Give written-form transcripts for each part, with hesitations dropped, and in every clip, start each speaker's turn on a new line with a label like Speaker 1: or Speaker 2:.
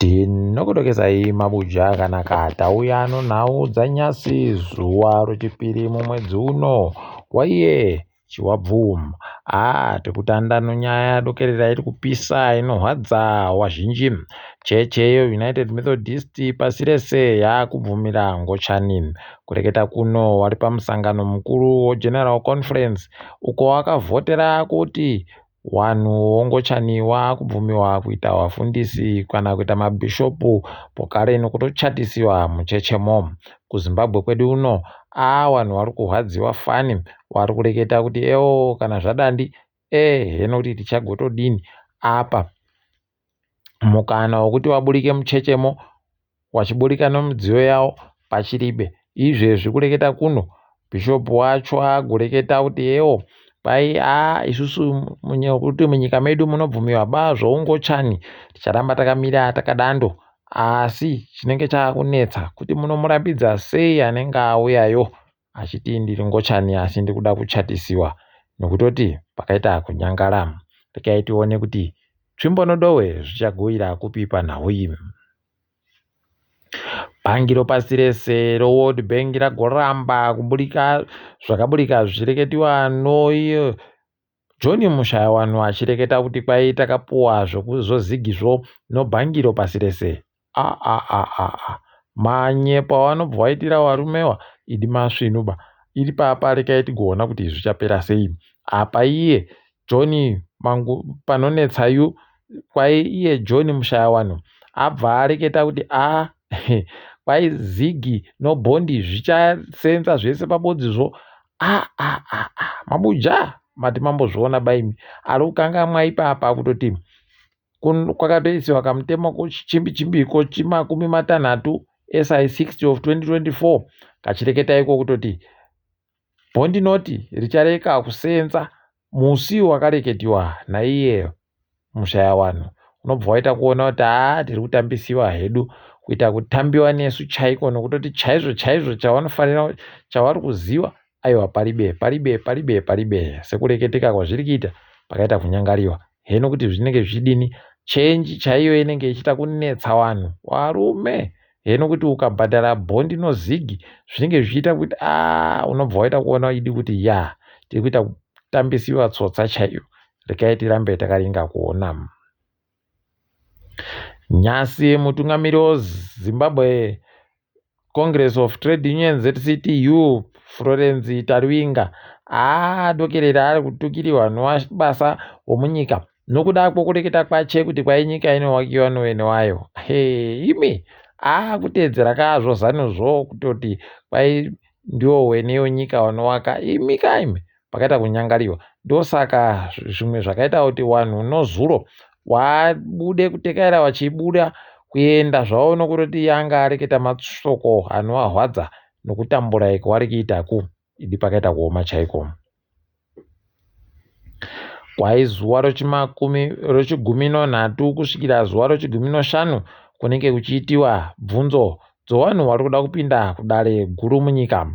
Speaker 1: Tinokudokesai mabuja akanaka tauya nonhau dzanyasi zuva rochipiri mumwedzi uno waiye Chiwabvu. Haa tikutanda nonyaya dokerera iri kupisa inohwadza wazhinji. Cheche yeUnited Methodist pasi rese yaakubvumira ngochani. Kureketa kuno wari pamusangano mukuru weGeneral Conference uko wakavhotera kuti Wanhu wongochani waakubvumiwa kuita wafundisi kana kuita mabhishopu pokare nokutochatisiwa muchechemo. KuZimbabwe kwedu uno aa wanhu wari kuhwadziwa fani wari kureketa kuti ewoo kana zvadandi ee heno kuti tichagotodini apa mukana wekuti waburike muchechemo wachiburika nemidziyo yawo pachiribe izvezvi kureketa kuno bishop wacho agoreketa kuti ewo kwai a isusu kuti munyika medu munobvumiwa ba zvoungochani ticharamba takamira takadando asi chinenge chaakunetsa kuti munomurambidza sei anenge auyayo achiti ndiri ngochani asi ndikuda kuchatisiwa nokutoti pakaita kunyangara rekai tione kuti tsvimbo nodohwe zvichagoira kupi panhau iyi. Bhangi ropasi rese reWorld Bank ragoramba kuburika zvakaburika zvichireketiwa noiyo John Mushayawanhu achireketa kuti kwai takapuwa zvokuzozigizvo nobhangi ropasi rese. Aa manyepo awanobva waitira warumewa idi masvinu ba iri papa rekai tigoona kuti zvichapera sei. Apa iye John mangu panonetsa yu kwai iye John Mushayawanhu abva areketa kuti a kwai zigi nobhondi zvichasenza zvese pabodzizvo a a a a mabuja mati mambozviona baimi ari kukangamwa ipapa kutoti kwakatoisiwa kamutemo chichimbi chimbiko chimakumi matanhatu SI 60 of 2024 kachireketa iko kutoti bhondi noti richareka kusenza musi wakareketiwa naiye Mushayawanhu unobva waita kuona kuti haa tiri kutambisiwa hedu kuita kutambiwa nesu chaiko nokutoti chaizvo chaizvo chavanofanira chavari kuziva aiwa paribe paribe paribe paribe sekureketeka kwazviri kuita pakaita kunyangariwa heno kuti zvinenge zvichidini chenji chaiyo inenge ichiita kunetsa vanhu varume heno kuti ukabhadhara bhondi nozigi zvinenge zvichiita kuti a unobva waita kuona idi kuti ya tiri kuita kutambisiwa tsotsa chaiyo Regai tirambe takaringa kuona. Nyasi mutungamiri weZimbabwe Congress of Trade Unions ZCTU Florence Taruvinga adokerera ari kutukiriwa nowabasa womunyika nokuda kwokureketa kwache kuti kwai nyika inowakiwa nowene wayo. He imi akuteedzera kazvo zanuzvo kutoti kwai ndiwo wene wenyika wanowaka imi kaimi pakaita kunyangariwa ndosaka zvimwe zvakaita kuti wanhu nozuro wabude kutekaira wachibuda kuenda zvavo nokutoti yanga areketa mashoko anovarwadza nokutambura iko wari kuitaku idi pakaita kuoma chaiko kwai zuva rochimakumi rochigumi nonhatu kusvikira zuva rochigumi noshanu kunenge kuchiitiwa bvunzo dzowanhu wari kuda kupinda kudare guru munyika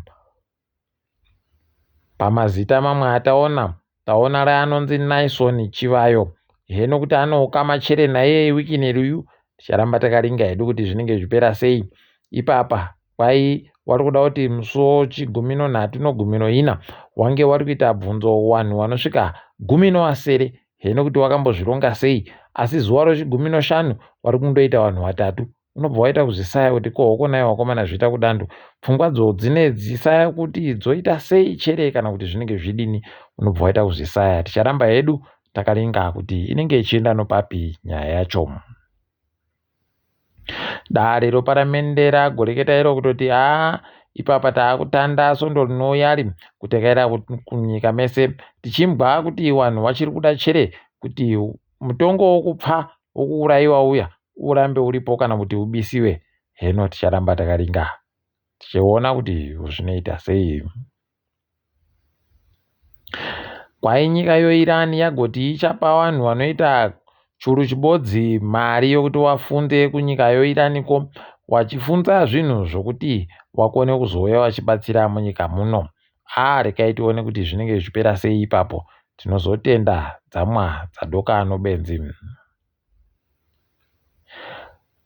Speaker 1: Pamazita mamwe ataona, taona reanonzi Naison Chivayo. Heno kuti anoukama chere naiye Wicknell uyu, ticharamba takaringa hedu kuti zvinenge zvichipera sei. Ipapa kwai wari kuda kuti musi wechigumi nonhatu nogumi noina wange wari kuita bvunzo wanhu wanosvika gumi nowasere. Heno kuti wakambozvironga sei, asi zuva rochigumi noshanu wari kundoita vanhu vatatu. Unobva waita kuzvisaya kuti ko hoko naye wakomana zviita kudando pfungwa dzo dzine dzisaya kuti dzoita sei chere kana kuti zvinenge zvidini unobva waita kuzvisaya ticharamba hedu takaringa kuti inenge ichienda nopapi nyaya yacho dare roparamende ragoreketa iro kutoti haa ipapa taakutanda svondo rinouya ri kutekaira kunyika mese tichimbwa kuti wanhu wachiri kuda chere kuti mutongo wokupfa wokuurayiwa uya urambe uripo kana kuti ubisiwe heno ticharamba takaringa tichiona kuti zvinoita sei. Kwai nyika yoIran yagoti ichapa vanhu vanoita churu chibodzi mari yokuti wafunde kunyika yoIraniko wachifunza zvinhu zvokuti wakone kuzouya wachibatsira munyika muno. Haa rekai tione kuti zvinenge zvichipera sei ipapo. Tinozotenda dzamwa dzadoka nobenzi.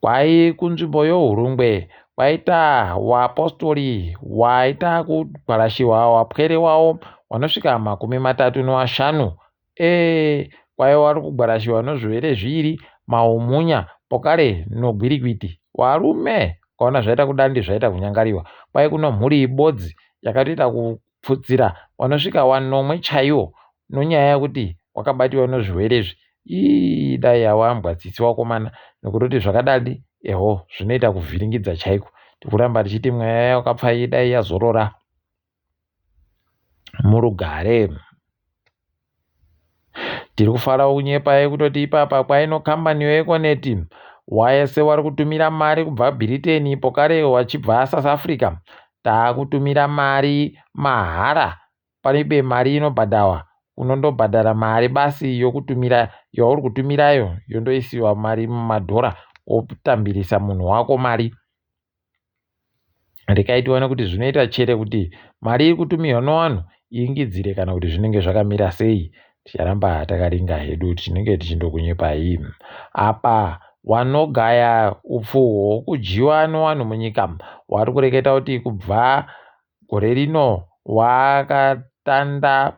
Speaker 1: Kwai kunzvimbo yoHurungwe kwaita wapostori waita kugwarashiwa wapwere wawo wanosvika 35. E kwai wari kugwarashiwa nozvirwere zviiri, mahumunya pokare nogwirikwiti. Warume ukaona zvaita kudandi zvaita kunyangariwa. Kwai kuno mhuri ibodzi yakatoita kupfutsira wanosvika wanomwe chaiwo nonyaya yekuti wakabatiwa nozvirwere izvi. Ii dai yawambwa tsitsi wakomana nokutoti zvakadadi eho zvinoita kuvhiringidza chaiko. Tikuramba tichiti mweya yakapfa dai yazorora murugare. Tiri kufara kunyepa kutoti ipapa kwaino kambani yeEconet wese wari kutumira mari kubva Britain pokare wachibva South Africa taakutumira mari mahara paribe mari inobhadharwa unondobhadhara mari basi yokutumira yauri kutumirayo yondoisiwa mari mumadhora wotambirisa munhu wako mari. Rekai tione kuti zvinoita chere kuti mari iri kutumirwa nevanhu iingidzire kana kuti zvinenge zvakamira sei. Ticharamba takaringa hedu tinenge tichindokunyepai. Apa wanogaya upfu hwokudyiwa nevanhu munyika wari kureketa kuti kubva gore rino wakatanda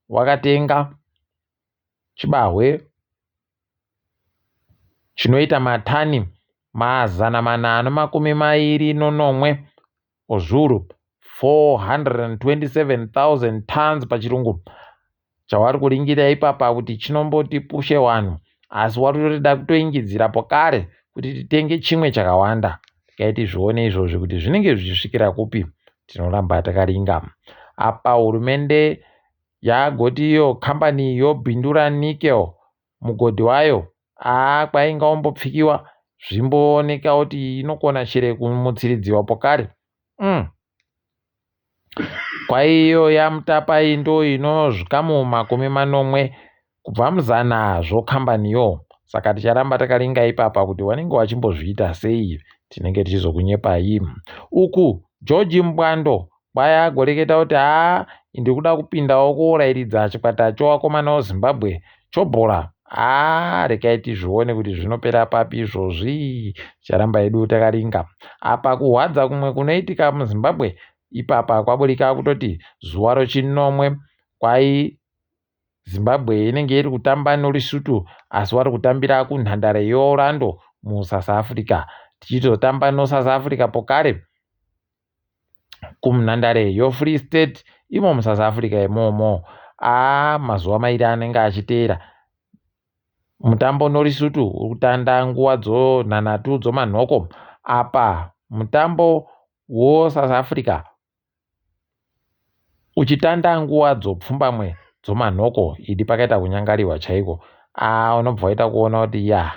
Speaker 1: wakatenga chibahwe chinoita matani 427 ozviuru 427,000 tons pachirungu chawari kuringira ipapa kuti chinomboti pushe vanhu asi wari kutoda kutoingidzira pokare kuti titenge chimwe chakawanda. Regai tizvione izvozvi kuti zvinenge zvichisvikira kupi tinoramba takaringa. Apa hurumende yagoti iyo kambani yobhindura nickel mugodhi wayo aa kwainga wambopfikiwa zvimbooneka kuti inokona chere kumutsiridziwa pokare. Kwaiyo yamutapa iyi ndo ino zvikamu 70 kubva muzana zvokambaniyo. Saka ticharamba takaringa ipapa kuti wanenge wachimbozviita sei tinenge tichizokunyepai. Uku George Mbwando kwai agoreketa kuti haa ndikuda kupindawo kourairidza chikwata chovakomana weZimbabwe chobhora. Haa regai tizvione kuti zvinopera papi izvozvi. Ticharamba hedu takaringa. Apa kuhwadza kumwe kunoitika muZimbabwe ipapa kwaburika kutoti zuva rechinomwe kwai Zimbabwe inenge iri kutamba noLesotho asi vari kutambira kunhandare yeOrlando muSouth Africa. Tichizotamba noSouth Africa pokare kunhandare yoFree State imo muSouth Africa imomo. Aa mazuva mairi anenge achiteera. Mutambo noLesotho uri kutanda nguva dzonhanhatu dzomanhoko. Apa mutambo woSouth Africa uchitanda nguva dzopfumbamwe dzomanhoko. Idi pakaita kunyangariwa chaiko. Aa unobva waita kuona kuti ya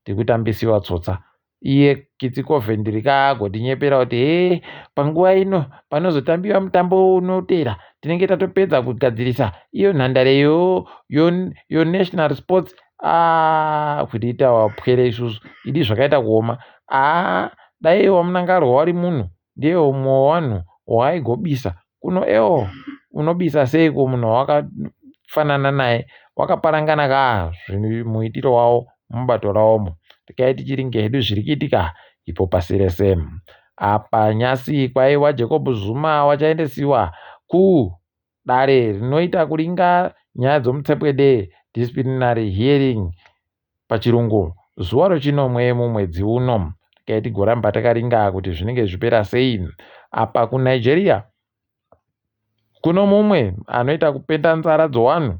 Speaker 1: tiri kutambisiwa tsotsa. Iye Kitsi Coventry kaagotinyepera kuti hee panguva ino panozotambiwa mutambo unoteera tinenge tatopedza kugadzirisa iyo nhandare yoNational Sports. Aa kutiita wapwere isusu idi zvakaita kuoma. Aa dai waMnangagwa wari munhu ndiye umwe wevanhu waaigobisa kuno ewo unobisa seiko munhu wawakafanana naye wakaparangana kaa muitiro wavo mubato rawomo. Regai tichiringe hedu zviri kuitika ipo pasi rese. Apa nyasi kwaiwa Jacob Zuma wachaendesiwa kudare rinoita kuringa nyaya dzomutsepwede disciplinary hearing pachirungu zuva rechinomwe mumwedzi uno. Regai tigoramba takaringa kuti zvinenge zvipera sei. Apa kuNigeria kuno mumwe anoita kupenda nzara dzowanhu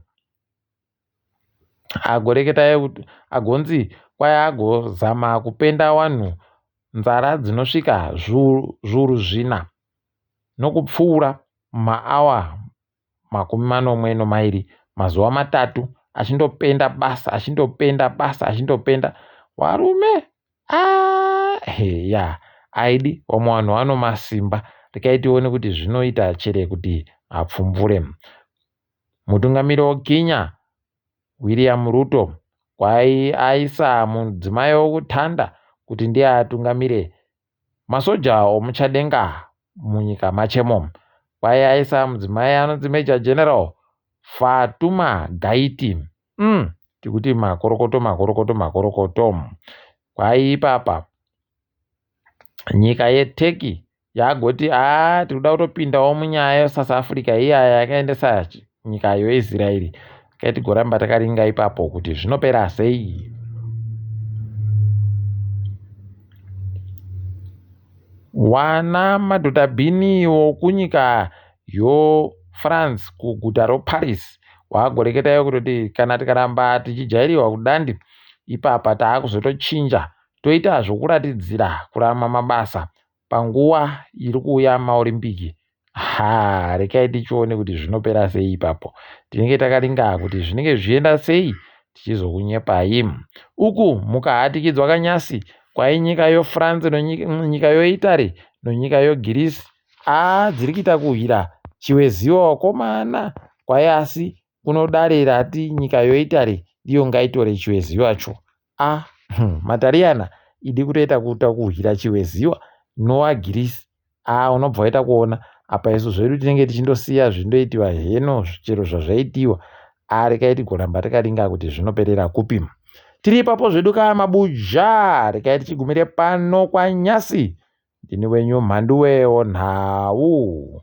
Speaker 1: agoreketa agonzi kwai agozama kupenda wanhu nzara dzinosvika zviuru zvina nokupfuura mumaawa 72 mazuva matatu achindopenda basa achindopenda basa achindopenda. Warume ya aidi vamwe vanhu vano masimba. Regai tione kuti zvinoita chere kuti apfumbure. Mutungamiri weKenya William Ruto kwai aisa mudzimai wokutanda kuti ndiye atungamire masoja omuchadenga munyika machemo. Kwai aisa mudzimai anonzi Major General Fatuma Gaiti. Tikuti makorokoto makorokoto makorokoto. Kwai ipapa Nyika yeTurkey yagoti haa tiri kuda kutopindawo munyaya yeSouth Africa iyaya yakaendesa nyika yoIsraeri. Kai tigoramba takaringa ipapo kuti zvinopera sei. Wana madhotabhini wokunyika yoFrance kuguta roParis wagoreketayo kutoti kana tikaramba tichijairiwa kudandi ipapa taakuzotochinja toita zvokuratidzira kuramwa mabasa panguva iri kuuya maOrimbiki. Haa rekai tichione kuti zvinopera sei ipapo. Tinenge takaringa kuti zvinenge zvichienda sei tichizokunyepai. Uku mukahatikidzwa kanyasi kwai nyika yoFrance nonyika yoItaly nonyika yoGirisi aa dziri kuita kuhwira chiweziwa wakomana kwai asi kuno dare rati nyika yoItaly ndiyo ngaitore chiweziwacho. A maTariyana idi kutoita kuita kuhwira chiweziwa nowaGirisi aa unobva waita kuona apa isu zvedu tinenge tichindosiya zvindoitiwa heno chero zvazvaitiwa aa rekai tigoramba takaringa kuti zvinoperera kupi. Tiri ipapo zvedu ka mabuja rekai tichigumire pano kwanyasi ndini wenyu Mhanduwe wonhau.